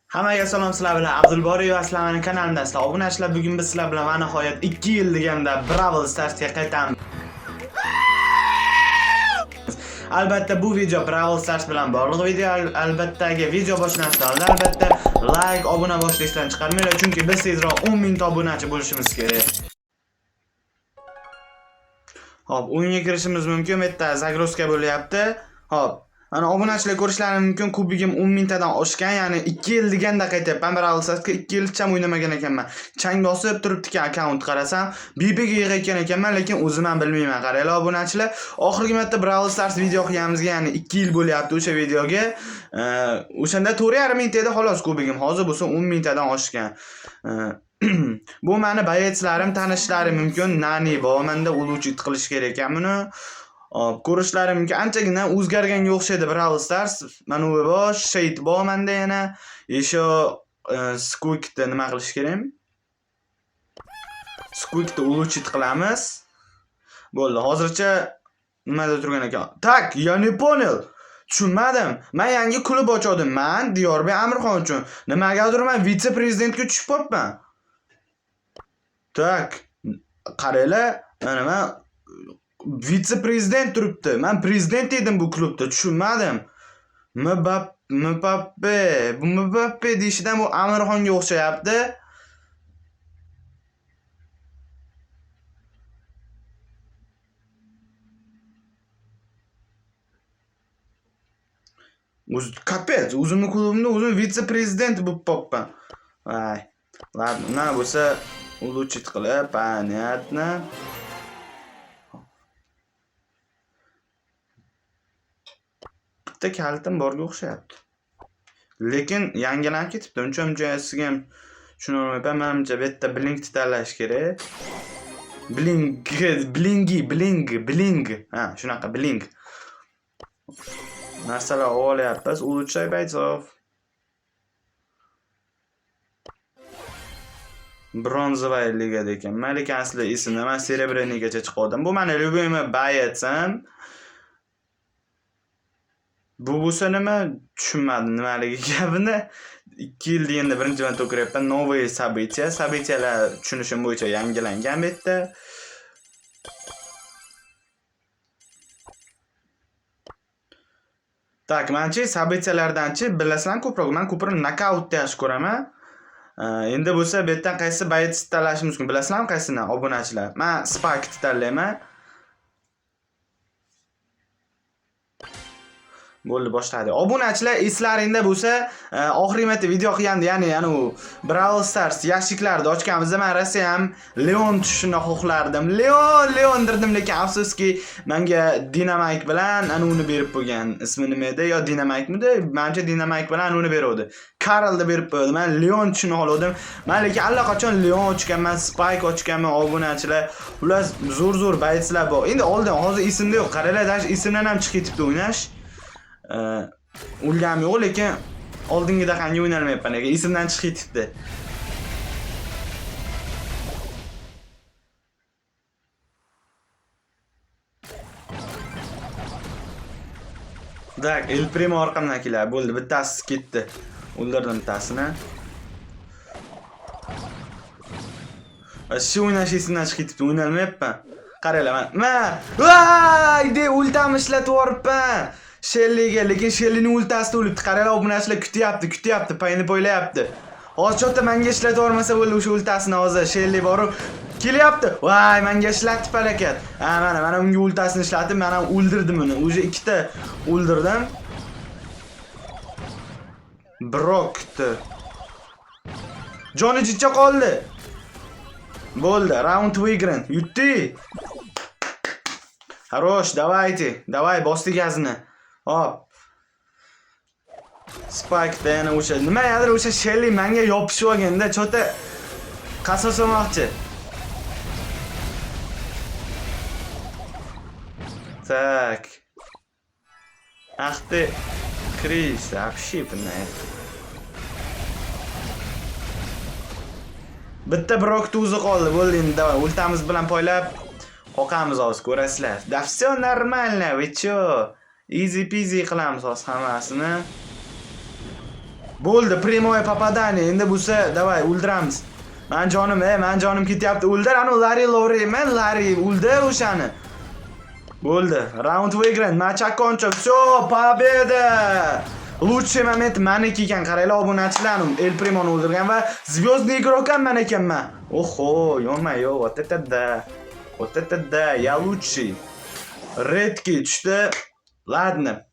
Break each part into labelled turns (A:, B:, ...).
A: Hammaga salom, sizlar bilan Abdulboriy va sizlarning kanalimdasizlar. Obunachilar, bugun biz sizlar bilan va nihoyat 2 yil deganda Brawl Starsga qaytamiz. Albatta bu video Brawl Stars bilan bog'liq video. Albattagi video boshlanishidan oldin albatta like, obuna bosishni esdan chiqarmanglar, chunki biz tezroq 10 mingta obunachi bo'lishimiz kerak. Hop, o'yinga kirishimiz mumkin. Bu yerda загрузка bo'lyapti. Hop, mana obunachilar ko'rishlari mumkin, kubigim 10 mingtadan oshgan, ya'ni 2 yil deganda qaytyapman. Brawl Starsga 2 yilcha o'ynamagan ekanman. Chang bosib turibdi ekan akkaunt qarasam, BBga yig'ayotgan ekanman, lekin o'zim ham bilmayman. Qaranglar obunachilar, oxirgi marta Brawl Stars video qilganimizga, ya'ni 2 yil bo'lyapti o'sha videoga. O'shanda 4,5 mingta edi xolos kubigim. Hozir bo'lsa 10 mingtadan oshgan. Bu mani боец larim, tanishlarim mumkin. Nani bor menda, улучшить qilish kerak ekan buni. Hop, ko'rishlarim mumkin. Anchagina o'zgarganga o'xshaydi Brawl Stars. Mana u bor, Shade bor menda yana. Еще Squeakni nima qilish kerak? Squeakni улучшить qilamiz. Bo'ldi. Hozircha nimada turgan ekan? Так, я не понял. Tushunmadim. Men yangi klub ochdim. Men Diyorbek Amirxon uchun. Nimagadir men vitse-prezidentga tushib qolibman. Так, qaranglar, mana men vitse-prezident turibdi. Men prezident edim bu klubda, tushunmadim. Mbappe, bu Mbappe deyishidan bu Amirxonga o'xshayapti. O'zi капец, o'zimni klubimda o'zim vitse-prezident bo'lib qolibman. Vay. Ладно, undan bo'lsa улучшить qilib, понятно. Bitta kalitim borga o'xshayapti. Lekin yangilanib ketibdi. Uncha munchasiga ham tushuna olmayapman. Menimcha bu yerda Blinkni tanlash kerak. Blink, Blingi, Bling, Bling. Ha, shunaqa Bling. Narsalar olyapmiz. Улучшай бойцов. Бронзовая ligada ekanman, lekin aslida esimda man серебряный gacha chiqdim. Bu mani любимый боец im. Bu bo'lsa nima? Tushunmadim nimaligi gapini. 2 yil deganda birinchi marta o'qiryapman. Новые события. События lar tushunishim bo'yicha yangilangan bu yerda. Так, manchi события lardanchi bilasizlarmi ko'proq? Men ko'proq nokautni yaxshi ko'raman. Endi bo'lsa bu yerdan qaysi боец tanlashimiz mumkin? Bilasizlarmi qaysini obunachilar? Men Spike'ni tanlayman. Bo'ldi, boshladi. Obunachilar, eslaringda bo'lsa, oxirgi marta video qilganda, ya'ni ana u Brawl Stars yashiklarni ochganimizda men rosa ham Leon tushishini xohlardim. Leon, Leon derdim, lekin afsuski menga Dynamite bilan ana uni berib qo'ygan. Ismi nima edi? Yo Dynamite'midi? Menimcha Dynamite bilan uni beruvdi. Karlni berib qo'ydi. Men Leon tushishini xohladim. Men lekin allaqachon Leon ochganman, Spike ochganman obunachilar. Ular zo'r-zo'r боец lar bor. Endi oldin, hozir esimda yo'q. Qaranglar, даже esimdan ham chiqib ketibdi o'ynash. O'lganim yo'q, lekin oldingidaqangi o'ynalmayapman, lekin esimdan chiqib ketibdi. Так, El Primo orqamdan keladi. Bo'ldi, bittasi ketdi. O'ldirdim bittasini. Shu o'ynash esimdan chiqib ketibdi, o'ynalmayapman. Qaranglar, mana. Ma! Voy, de ultamni ishlatib yuboribman. Shelliga, lekin Shellining ultasida o'libdi. Qaranglar, obunachilar kutyapti, kutyapti, payni poylayapti. Hozir чё-то menga ishlatib yubormasa bo'ldi o'sha ultasini hozir Shelli borib kelyapti. Voy, menga ishlatdi palakat. Ha, mana, mana unga ultasini ishlatib, men ham o'ldirdim uni. Уже ikkita o'ldirdim. Brokni. Joni jicha qoldi. Bo'ldi, раунд выигран. Yutdik. Хорош, давайте. Давай, bosdik gazni. Hop. Spike'da yana o'sha nimagadir o'sha Shelly menga yopishib olganda чё-то qasos olmoqchi. Так. Ах ты, Крис, вообще блин. Bitta Brokni o'zi qoldi. Bo'ldi endi, давай, ultamiz bilan poylab qoqamiz hozir, ko'rasizlar. Да всё нормально, вы чё? Easy peasy qilamiz hozir hammasini. Bo'ldi, прямое попадание. Endi bo'lsa, давай, o'ldiramiz. Men jonim, men jonim ketyapti. O'ldir, anu Larry Lowry, men Larry, o'ldir o'shani. Bo'ldi. Раунд выигран. Матч окончен. Всё, победа! Лучший момент maniki ekan. Qaranglar, obunachilar, El Primoni o'ldirgan va звездный игрок ham men ekanman. Oho, ё-моё, вот это да. Вот это да, я лучший. Redki tushdi. Ладно.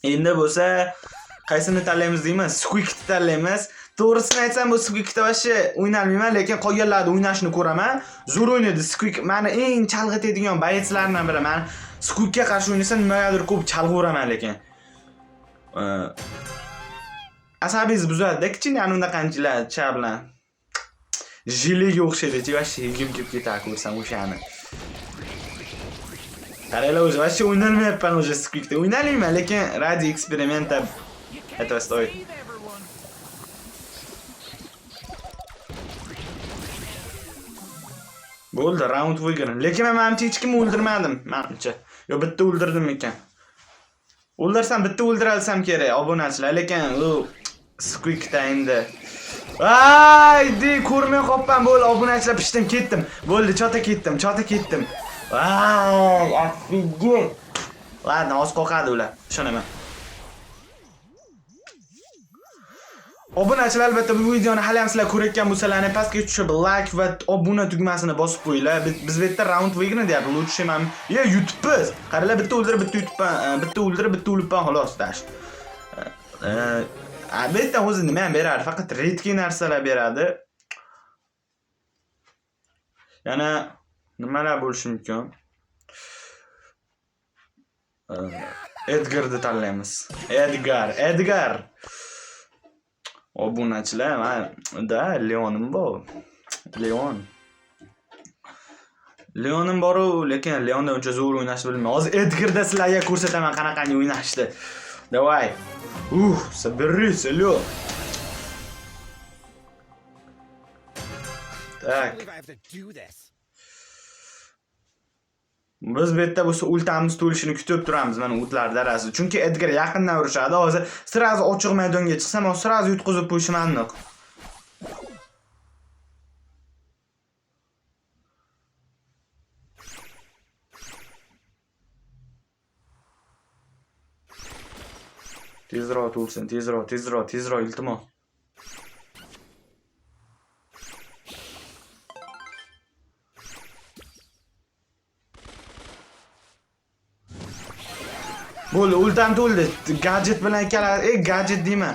A: Endi bo'lsa qaysini tanlaymiz deyman? Squeakni tanlaymiz. To'g'risini aytsam, bu Squeakda вообще o'ynalmayman, lekin qolganlarni o'ynashini ko'raman. Zo'r o'ynaydi Squeak. Meni eng chalg'itadigan боец lardan biri. Men Squeakga qarshi o'ynasam nimagadir ko'p chalg'averaman lekin. Asabingizni buzadi-da kichkina ana unaqanchilar cha bilan. Jilega o'xshaydi, вообще yegim kelib ketadi ko'rsam o'shani. Qaranglar, o'zi вообще o'ynalmayapman уже Squeakda. O'ynalmayman, lekin ради эксперимента этого стоит. Bo'ldi, raund выигран. Lekin men manimcha hech kimni o'ldirmadim, manimcha. Yo, bitta o'ldirdim ekan. O'ldirsam bitta o'ldira olsam kerak, obunachilar, lekin u Squeakda endi. Ay, de ko'rmay qolibman, bo'ldi, obunachilar, pishdim, ketdim. Bo'ldi, chota ketdim, chota ketdim. Ay, офигеть. Ладно, oz qoqadi ular, ishonaman. Obunachilar, albatta bu videoni hali ham sizlar ko'rayotgan bo'lsalaring, pastga tushib like va obuna tugmasini bosib qo'yinglar. Biz bu yerda round выигран deyapti. Лучший man. Ye, yutibmiz. Qaranglar, bitta o'ldirib, bitta yutibman, bitta o'ldirib, bitta o'libman xolos, dash. Bu yerda o'zi nima ham beradi? Faqat редкий narsalar beradi. Yana nimalar bo'lishi mumkin? Edgarni tanlaymiz. Edgar, Edgar. Obunachilar, man da Leonim bor. Leon. Leonim bor-u, lekin Leonda uncha zo'r o'ynashni bilmayman. Hozir Edgarda sizlarga ko'rsataman qanaqangi o'ynashni. Давай. Ух, соберись, алло. Так. Biz bu yerda bo'lsa ultamiz to'lishini kutib turamiz mana o'tlar darasi. Chunki Edgar yaqindan urishadi. Hozir sразу ochiq maydonga chiqsam, hozir sразу yutqizib qo'yishim aniq. Tezroq to'lsin, tezroq, tezroq, tezroq, iltimos. Bo'ldi, ultam to'ldi. Gadjet bilan ikkala, gadjet deyman.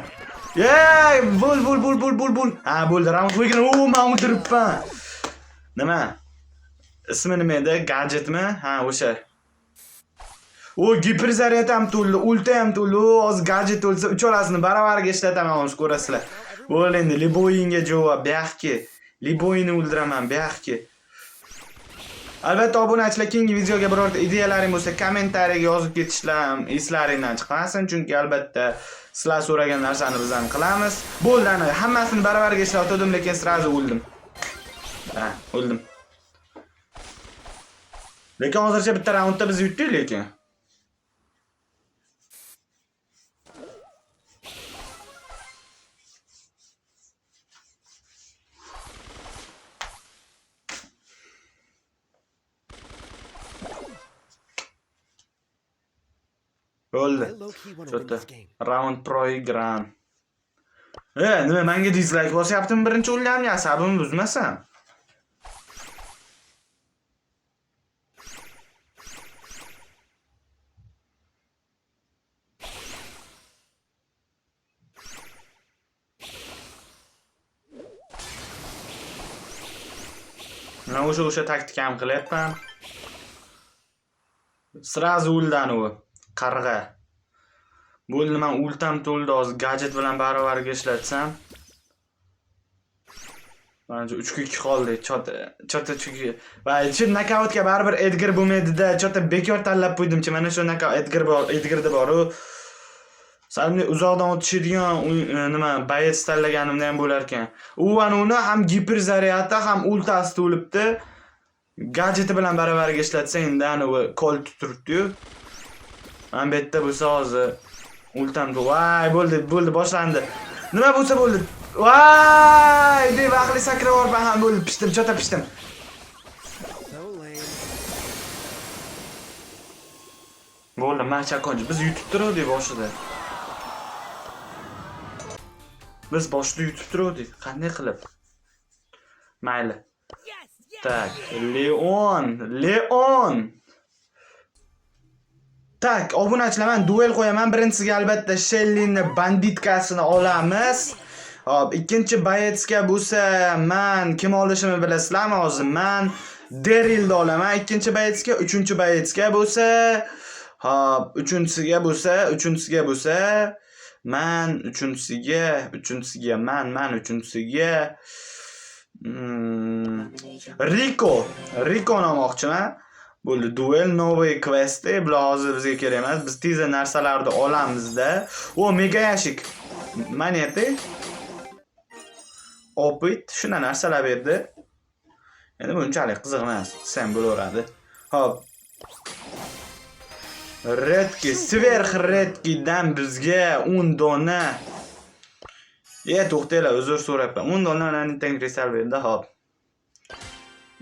A: Ey, bo'l, bo'l, bo'l, bo'l, bo'l, bo'l. Ha, bo'ldi, round выигран. O, men o'ldiribman. Nima? Ismi nima edi? Gadjetmi? Ha, o'sha. O, giperzaryad ham to'ldi, ulta ham to'ldi. O, hozir gadjet to'lsa, uchalasini baravariga ishlataman, hozir ko'rasizlar. Bo'ldi endi, Liboyinga javob, buyoqki. Liboyini o'ldiraman, buyoqki. Albatta obunachilar, keyingi videoga birorta ideyalaring bo'lsa, kommentariyaga yozib ketishlar ham eslaringdan chiqmasin, chunki albatta sizlar so'ragan narsani biz ham qilamiz. Bo'ldi, ana hammasini baravariga ishlatdim, lekin sразу o'ldim. Ha, o'ldim. Lekin hozircha bitta raundda biz yutdik lekin. Bo'ldi. Cho'ta. Round проигран. Nima menga dislike bosyaptimi birinchi o'lganimga asabimni buzmasam. Men o'sha taktika ham qilyapman. Сразу o'ldi u. Qarg'a. Bo'ldi, men ultam to'ldi, hozir gadjet bilan baravariga ishlatsam. Manimcha 3 ga 2 qoldi. Chota, chota chunki va shu nokautga baribir Edgar bo'lmaydi-da. Chota bekor tanlab qo'ydimchi. Mana shu nokaut Edgar bor, Edgarda bor-u. Salmni uzoqdan otishadigan nima боец tanlaganimda ham bo'lar ekan. U ana uni ham giper zaryadi, ham ultasi to'libdi. Gadjeti bilan baravariga ishlatsa endi ana u kol turibdi-yu. Mana bu yerda bo'lsa hozir Ultam, voy, bo'ldi, bo'ldi, boshlandi. Nima bo'lsa bo'ldi. Voy, deb aqli sakrab yuborman ham bo'ldi, pishdim, chota pishdim. Bo'ldi, match окончен. Biz yutib turuvdik boshida. Biz boshida yutib turuvdik. Qanday qilib? Mayli. Так, Leon, Leon. Так, obunachilar, men duel qo'yaman. Birinchisiga albatta Shellini banditkasini olamiz. Hop, ikkinchi боец ga bo'lsa, men kim olishimni bilasizlarmi hozir? Men Darylni olaman. Ikkinchi боец ga, uchinchi боец ga bo'lsa, hop, uchinchisiga bo'lsa, men uchinchisiga, men uchinchisiga Rikoni olmoqchiman. Bo'ldi, duel новый квесты, bular hozir bizga kerak emas. Biz tezda narsalarni olamizda. O, мега ящик. Монеты. Опыт, shunday narsalar berdi. Endi bunchalik qiziq emas, desam bo'laveradi. Hop. Редкий, сверхредкий dan bizga 10 dona. To'xtanglar, uzr so'rayapman. 10 dona nitang kristal berdi, hop.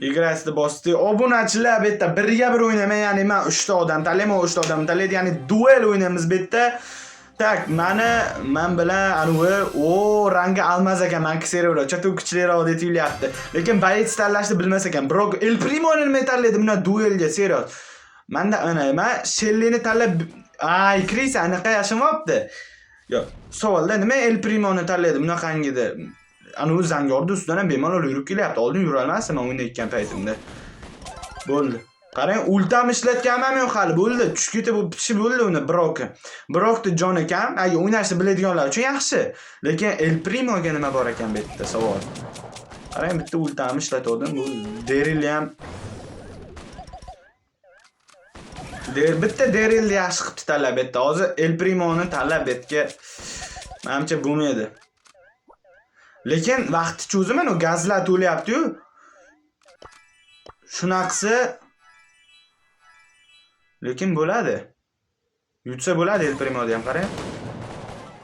A: Igrasini bosdik. Obunachilar, bu yerda birga bir o'ynayman, ya'ni men 3 ta odam tanlayman, u 3 ta odam tanlaydi, ya'ni duel o'ynaymiz bu yerda. Так, man bilan anuvi, o, rangi almaz ekan, manki serverda. Chatu kuchliroq deb tuyulyapti. Lekin боец tanlashni bilmas ekan. Biroq El Primoni nima tanlaydi bundan duelga, serios. Manda ana, men Shellini tanlab, ay, Kris anaqa yashamoqdi. Yo'q, savolda nima El Primoni tanlaydi bunaqangida? Anu zangorni ustidan ham bemalol yurib kelyapti. Oldin yurolmasdim men o'ynayotgan paytimda. Bo'ldi. Qarang, ultam ishlatganman yo'q hali. Bo'ldi, tushib ketib, bu pishib bo'ldi uni Brokni. Brokni joni kam, agar o'ynashni biladiganlar uchun yaxshi. Lekin El Primoga nima bor ekan bu yerda savol. Qarang, bitta ultamni ishlatgandim. Bu Daryl ham bitta Darylni yaxshi qilib tanlab bu yerda. Hozir El Primoni tanlab bu yerga menimcha bo'lmaydi. Lekin vaqti cho'zim, u gazlar to'layapti-yu. Shunaqasi lekin bo'ladi. Yutsa bo'ladi El Primoda ham, qarang.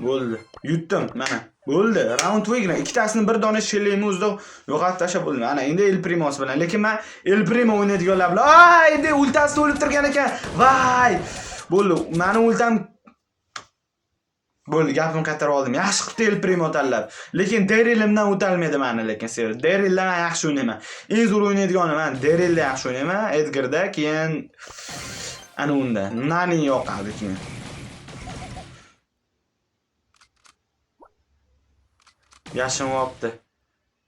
A: Bo'ldi. Yutdim mana. Bo'ldi. Round выигран. Ikkitasini bir dona Shelleyni o'zida yo'qotib tashlab bo'ldi. Mana endi El Primos bilan. Lekin men El Primo o'ynaydiganlar bilan, ay, endi ultasi to'lib turgan ekan. Vay! Bo'ldi. Meni ultam bo'ldi, gapimni qaytarib oldim. Yaxshi qilibdi El Primo tanlab. Lekin Darylimdan o'talmaydi meni, lekin ser. Darylda men yaxshi o'ynayman. Eng zo'r o'ynaydiganim men Darylda yaxshi o'ynayman, Edgarda, keyin ana unda Nani yoqadi keyin. Yashinyapti.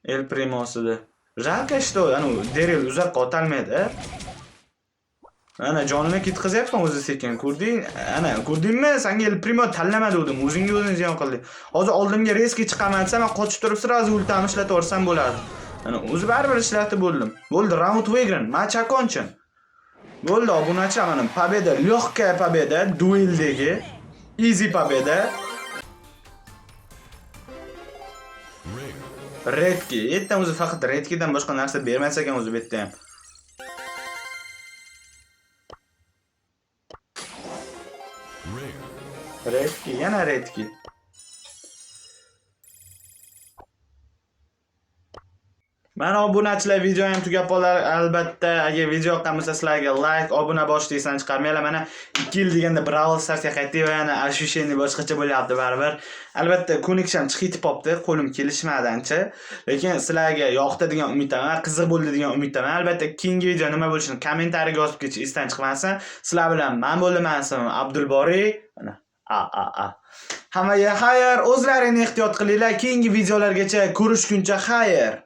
A: El Primosida. Жалко, что anu Daryl uzoqqa o'talmaydi. Ana jonini ketkazyapman o'zi sekin. Ko'rding? Ana, ko'rdingmi? Senga El Primo tanlama dedim. O'zingga o'zing ziyon qilding. Hozir oldimga reski chiqaman desam, men qochib turib сразу ultamni ishlatib yuborsam bo'lardi. Ana, o'zi baribir ishlatib bo'ldim. Bo'ldi, round выигран. Match окончен. Bo'ldi, obunachilar, mana победа, легкая победа, dueldagi easy победа. Redki, yerdan o'zi faqat Redkidan boshqa narsa bermas ekan o'zi bu yerda ham. Redki, yana Redki. Mana obunachilar, video ham tugab qolar. Albatta, agar video yoqqan bo'lsa sizlarga like, obuna bosishni esdan chiqarmanglar. Mana 2 yil deganda Brawl Starsga qaytdik va yana ощущение boshqacha bo'lyapti baribir. Albatta, ko'nikish ham chiqib qolibdi, qo'lim kelishmadi ancha. Lekin sizlarga yoqdi degan umiddaman, qiziq bo'ldi degan umiddaman. Albatta, keyingi video nima bo'lishini kommentariyaga yozib ketish esdan chiqmasin. Sizlar bilan men bo'ldim, ismim Abdulboriy. Mana a a a. Hammaga xayr, o'zlaringni ehtiyot qilinglar. Keyingi videolargacha ko'rishguncha xayr.